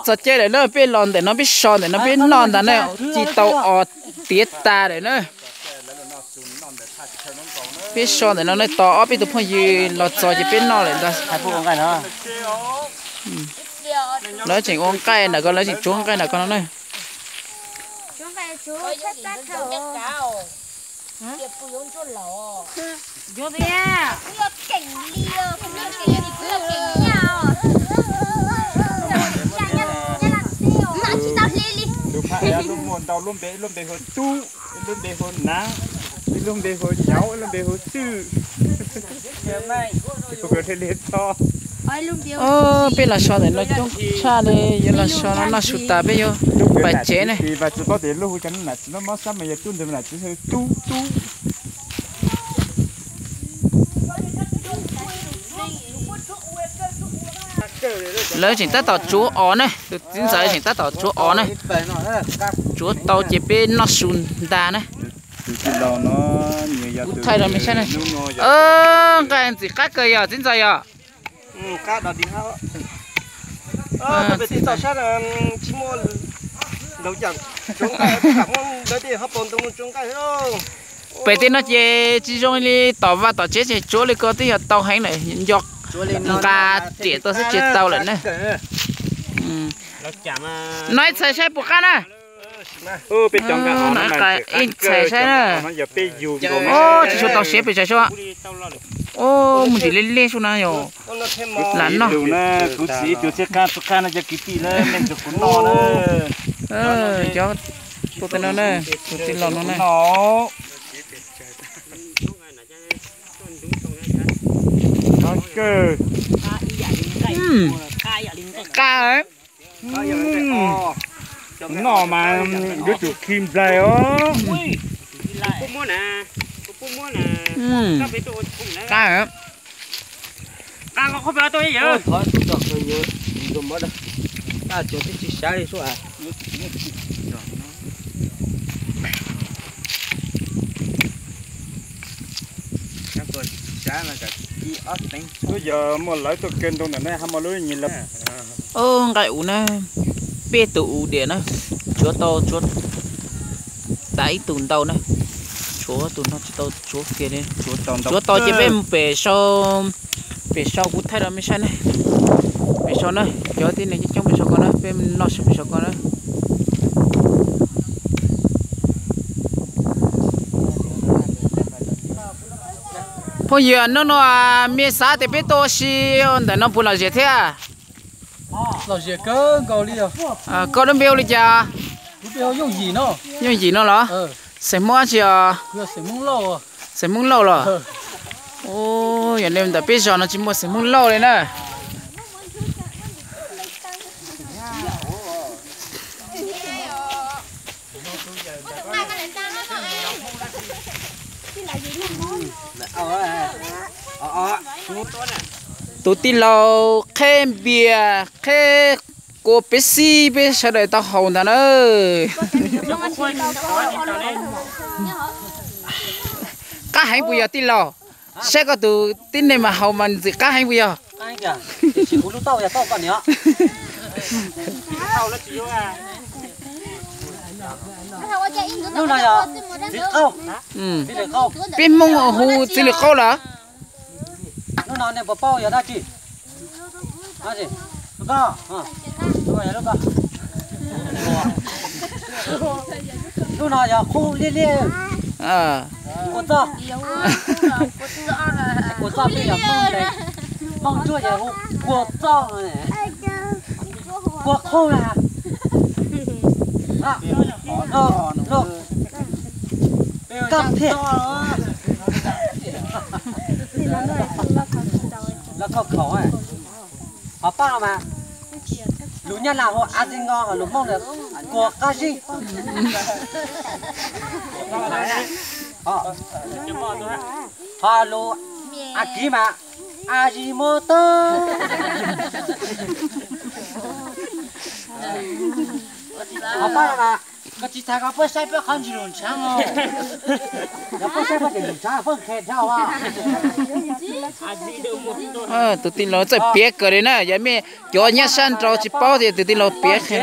Txog caij lawm na, peb los ntawm no peb so ntawm no peb noj ntag na, ci tau os tiav tas lawm na. Peb so ntawm no na, tos ob peb tug phooj ywg los txog ces peb noj lawm ntag. Lawv tseem ua nqaij nram ko, lawv tseem tsuav nqaij nram ko no na. Tus phaj lub muag ntau, lub npe, lub npe hu Tub, ib lub npe hu Nav, ib lub npe hu Nyauv, ib lub npe hu Xwj. Peb los so ntawm no coob tshaj li, yuav los so no noj su tas peb yuav pais tsev ne. Tsis paub tias lub hu cas, nam txiv mob mob xab mas yog Tub ntawd, nam txiv hu Tub Tub. Lawv tseem tab tom tsuav os na, tus txiv ntxawm tseem tab tom tsuav os na. Tsuav tau ces peb noj su ntag na. Kuv thaij rau nej saib na. Nqaij ntxim qab kawg yog txiv ntxawm yog. Pem tej no ces tsis zoo li tom vaj tom tsev, ces tsuav li ko twb yog tau heev lawm, nco nqa riam tau xwb ces tau lawm na. No ib txhais saib puas qab na. Ib txhais saib na. Tsis tshua tau siav pes tsawg suab. Mus nrim li li suab na yom. Lam noj. Kuv txiv ib tug txhij qab txhij qab no cov kwv tij na, nej tus kuv noj na. Cov tus tij no na, tus tij laug no na. Qab. Noj mas yuav tsum khi nplaig os. Qab. Lub yog muaj lawv tuaj kawg nroo ntawm no, hab muaj lub nyi lawv. Nqaij uv na, peb tus uv diam na, tsuav tau, tsuav tas ib tug ntau na, tshuav tus no tsis tau tsuav kiag li. Tsuav tau ces peb mus pem sau, pem sau kuv thaij rau mej saib na. Pem sau na, cov tib neeg coob coob pem sau ko na, peb noj su pem sau ko na. Phooj ywg, hnub no mej xav tias peb tuaj ua si ntawm no puas lom zem thiab? Lom zem kawg nkaus li os. Koj lub npe hu li cas? Yooj Yim no los? Xeem Hmoob dab tsi os? Xeem Hmoob Lauj los? Yog li ntawm peb zos no tsis muaj xeem Hmoob Lauj li na. Tus tij laug Qheb Npias, Qheb Kua, peb xib peb sawv daws tau haus ntag na. Qab heev puas yog tij laug? Saib koj tus tib neeg mas haus mas ntxim qab heev puas yog? Lub no yog txiv qaub, txiv lws qaub. Peb Hmoob hu txiv lws qaub lawm. Lub no nej puas paub yog dab tsi? Lub no yog qub liab liab, kua txob. Kua txob peb yog Hmoob, Hmoob Ntsuab yog hu kua txob, kua qub na. Kab thiaj, lawv khaub khaum. Ho pab no mas lus Nyab Laj hu a ti ngo, ho lus Hmoob kua qab zib. Ho lus Askiv mas a zi mos tawb. Ho pab no mas Tsis tas koj puab saib peb qhov ntsis lus ntshav os. Yog puab saib puab tes lus ntshav puab khe dhau. Tus tij laug txawj piav kawg li na, yog mej cov nyob sab nraud tsis paub tias tus tij laug piav qhia.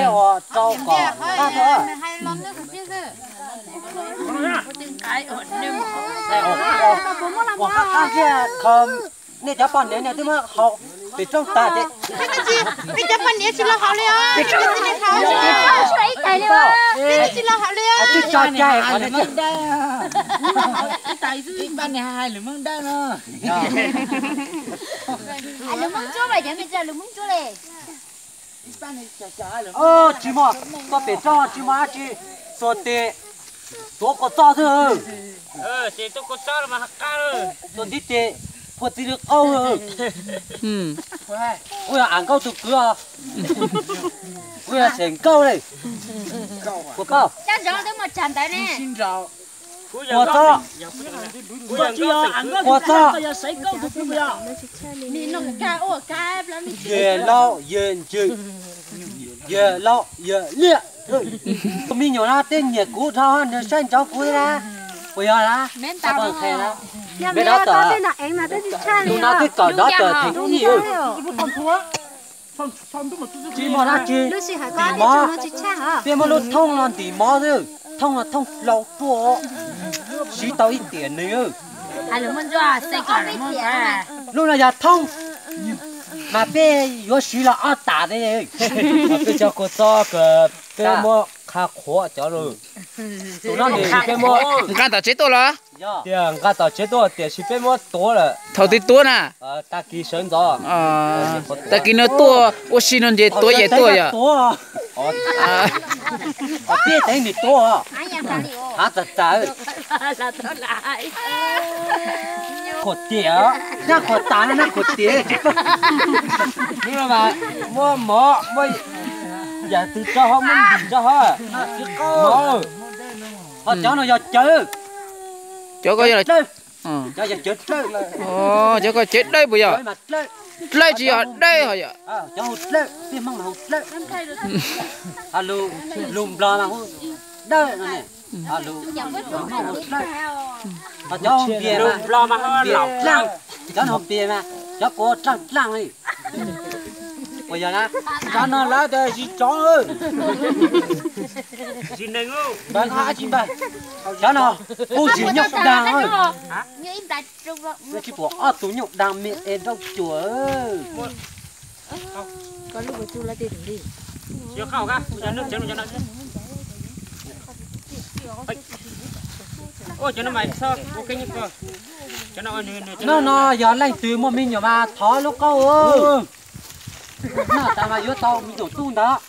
Nej cov poj niam no twb muab haus pem roob tag ces. Nej cov poj niam tsis los haus li os. Nej tsis los haus li os. Twb tso cai. Ib pab niag hais lus Hmoob Dawb no. Lus Hmoob Ntsuab mas cov me tsa lus Hmoob Ntsuab le. Tsis muaj, tuaj pem roob tsis muaj dab tsi, xuas tes tuav kua txob xwb. Tuaj ntiv tes phua txiv lws qaub. Kuv yog Am Nkaub tus kwv os. Kuv yog Xeem Nkaub le. Puas paub? Puas txob, puas txob. Yawg laus yawg ntsws, yawg laus yawg liaj. Tus me nyuam no tej nyiam kuv dhau nws saib ntsoov kuv na. Puas yog na? Peb dov tawm, tus no twb kawm dov tawm theem ib. Tsis muaj dab tsi, ntim mov. Peb muab lub thooj no ntim mov xwb, thooj no thooj hlau ruaj, siv tau ib tiam nws. Lub no yog thooj, mas peb yuav siv los ob tas ne. Peb cov kua txob kawg peb muab qha qhuav cov lawm. Tus no nws peb muab nqa tom tsev tuaj los? Tias nqa tom tsev tuaj tiam sis peb muab tuav lawm. Thaum twg tuav na? Tag kis sawv ntxov. Tag kis no tuaj ua si no ces tuav ces tuaj yom. Peb teev nws tuav, hav txawv txawv. Khuam tiam, nab khuam tas nab khuam tiam. Muab mov, muab yam twg rau hauv, muab ntim rau hauv. Ho cov no yog cawv. Cov ko yog dawb. Cov yog cawv dawb. Cov ko cawv dawb puas yog? Dawb tsis yog dawb ho yom. Cov hu dawb, peb Hmoob mas hu dawb. Lus Nplog mas hu dawb no ne. Lus Hmoob hu dawb. Ho cov hu npias mas npias dlaaj, cov no hu npias mas cov kuv dlaaj dlaaj li. Puas yog na? Cov no lawv tias zis tsov. Cov no hu zis nyooj daag. Tsis pom ob tug nyooj daag me es nrau cuam. No no yog leej twg muaj me nyuam mas thov lub qauj. Noj tas mas yuav tau me nyuam tub ntawd.